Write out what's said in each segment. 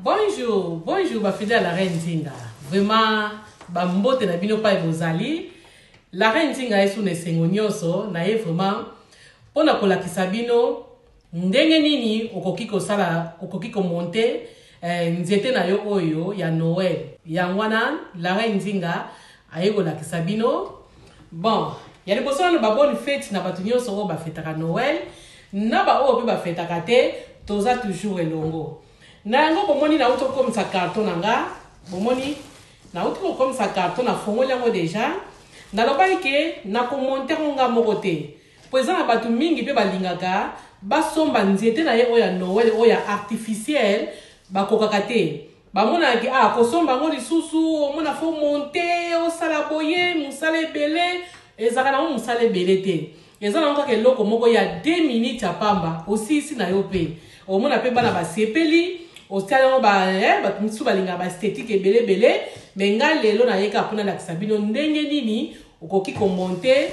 Bonjour, bonjour ba fidèles à la reine Nzinga. Vraiment ba mbote na bino pai bozali. La reine Nzinga yesu na esengo nyonso na ye vraiment pona kolakisa bino ndenge nini okoki kosala okoki komonte eh, nzete na yo oyo ya Noël. Yango wana la reine Nzinga aye kolakisa bino. Bon, ya liboso nano ba bonne fete na bato nyonso oyo bafetaka Noël na ba oyo pe bafetaka te, toza toujours elongo. Na yango bomoni nauti kokomisa carton na nga, bomoni nauti kokomisa carton na fongoli yango deja. Nalobaki ke nakomonte yango nga moko te, po eza na bato mingi pe balingaka basomba nzete na ye oyo ya Noël oyo ya artificiel, bakokaka te. Bamonaka ke ah kosomba yango lisusu omona faut monter osala boye musala ebele ezalaka nango musala ebele te eza nango kaka eloko moko ya 2 minutes ya pamba osilisi na yo pe omona pe bana basepeli osali yango ba eh, bato mosusu balingaka ba esthétique ebele ebele mais nga lelo naye kaka mpo nalakisa bino ndenge nini okoki komonte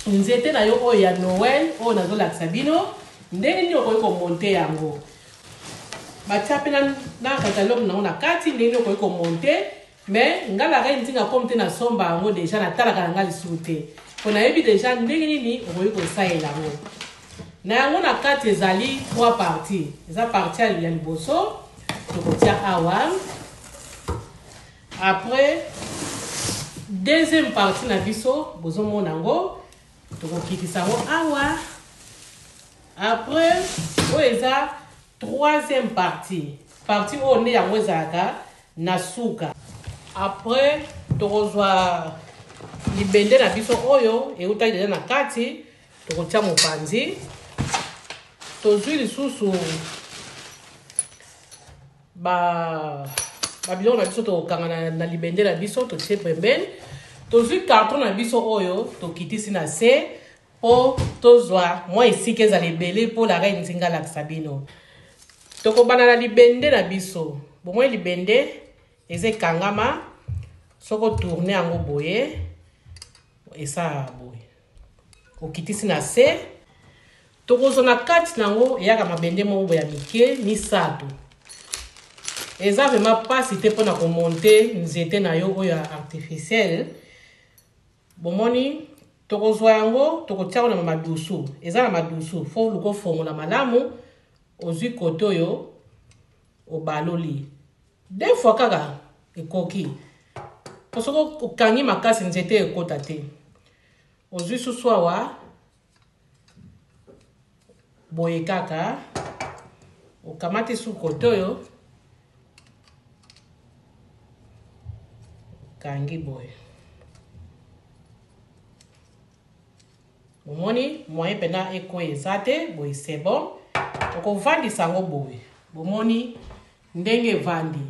nzete na yo oyo ya Noël oyo nazolakisa bino ndenge nini okoki komonte yango. Batia pe na na catalogue nango na kati ndenge nini okoki ko monter mais nga la reine nzinga comme te na somba yango dejà na talaka na nga lisusu te po nayebi dejà ndenge nini okoki kosalela yango. Na yango na kati ezali 3 parties, eza partie ya liboso tokotia awa après deuxième partie na biso bozomona yango tokokitisa yango awa. Après oyo eza troisième partie, partie oyo nde yango ezalaka na suka. Après tokozwa libende na biso oyo eutaki deja na kati, tokotia mopanzi. Tozwi lisusu ba ba biloko na biso tokokanga na, na libende na biso totie pembeni. Tozwi carton na biso oyo tokitisi na se Po tozwa mwa esika ezala ebele po la reine Nzinga alakisa bino. Tokobanda na libende na biso. Bomoni libende eza ekangama, soki o tourner yango boye esalaka boye. Okitisi na se, tokozwa na kati na yango eyaka mabende moko boye ya mike misato. Eza vraiment pasi te pona ko monter nzete na yo oyo ya artificiel. Bomoni, tokozwa yango, tokotia yango na madusu. Eza na madusu, fo luka ofongola malamu, ozwi kote oyo, obaloli. Deux fois kaka, ekoki. Po soki okangi makasi, nzete ekota te. Ozwi susu awa, boye kaka, okamati su kote oyo, okangi boye. Bomoni moyen mpena ekweya eza te, boye c'est bon. Okovandisa yango boye, bomoni ndenge evandi,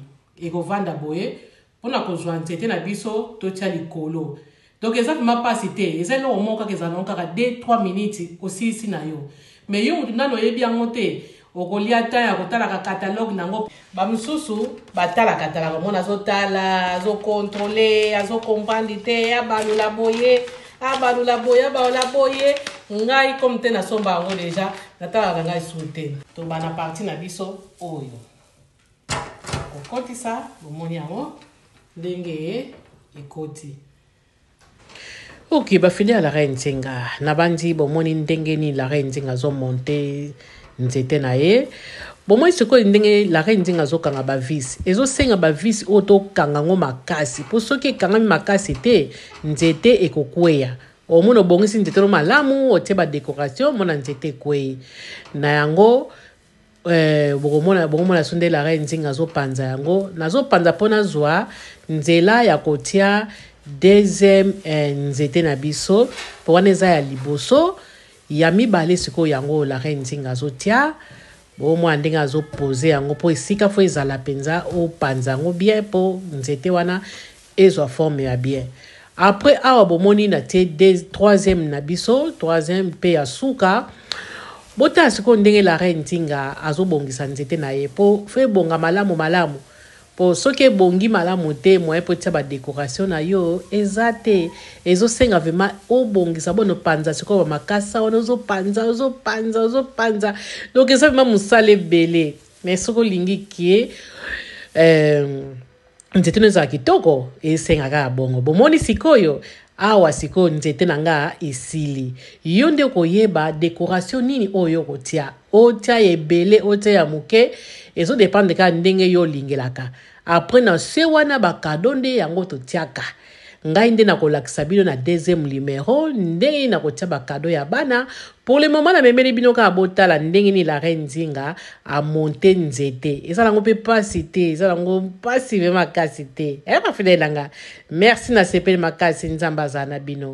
ekovanda boye Pona kozua nzete na biso totia likolo donc eza vraiment pasi te eza eloko moko kaka ezala nango kaka 2 3 minutes osilisi na yo mais yo mutu nanu oyebi yango te okolia temps ya kotalaka catalogue nango ba mususu batalaka talaka omona azotala azo controle azo comprendre te abalula boye abalula boye abalula boye ngai comme te nasomba yango deja natalaka na ngai su te tobanda partie na biso oyo Kokotisa, bomoni yango ndenge ekoti. Ok, ba fidèle ya la reine Nzinga, nabandi bomoni ndenge nini la reine Nzinga azo monter nzete na ye. Bomoni sikoyo ndenge la reine Nzinga azokanga ba vis. Ezosenga ba vis oyo tokanga yango makasi, po soki ekangami makasi te, nzete ekokweya. Omoni obongisi nzete no malamu, otie ba decoration, omona nzete ekweyi. Na yango Eh, bokomona bokomona so nde la reine nzinga azopanza yango nazopanza mpo nazwa nzela ya kotia deuxième eh, nzete na biso mpo wana eza ya liboso ya mibale sikoyo yango la reine nzinga azotia bomwana ndenge azopose yango mpo esika fo ezala mpenza opanza yango bien mpo nzete wana ezwa forme ya bien après awa bomoni na tie troisième na biso troisième mpe ya suka botala sikoyo ndenge la reine nzinga azobongisa nzete na ye mpo fo ebonga malamu malamu mpo soki ebongi malamu te moyen mpo etia badecoration na yo eza te ezosenga vraiment obongisa bono panza sikoyo bamakasa wana ozopanza ozopanza ozopanza donc eza vraiment mosala ebele mais soki olingi kie. euh, nzete no ezala kitoko. Esenga kaka bongo. Bomoni sikoyo awa, sikoyo nzete na nga esili. Yo nde okoyeba décoration nini oyo okotia. Otia ebele, otia ya moke, ezodépendre kaka ndenge yo olingelaka. Après, na se wana, bacadeaux nde yango totiaka. Ngai nde nakolakisa bino na deuxième numéro ndenge nini nakotia bacadeaux ya bana. Pour le moment, namemeli bino kaka botala ndenge nini la reine Nzinga amonter nzete. Eza nango mpe mpasi te, eza nango mpasi mpe makasi te. Bafidèles na nga, merci, nasepeli makasi. Nzambe azala na bino.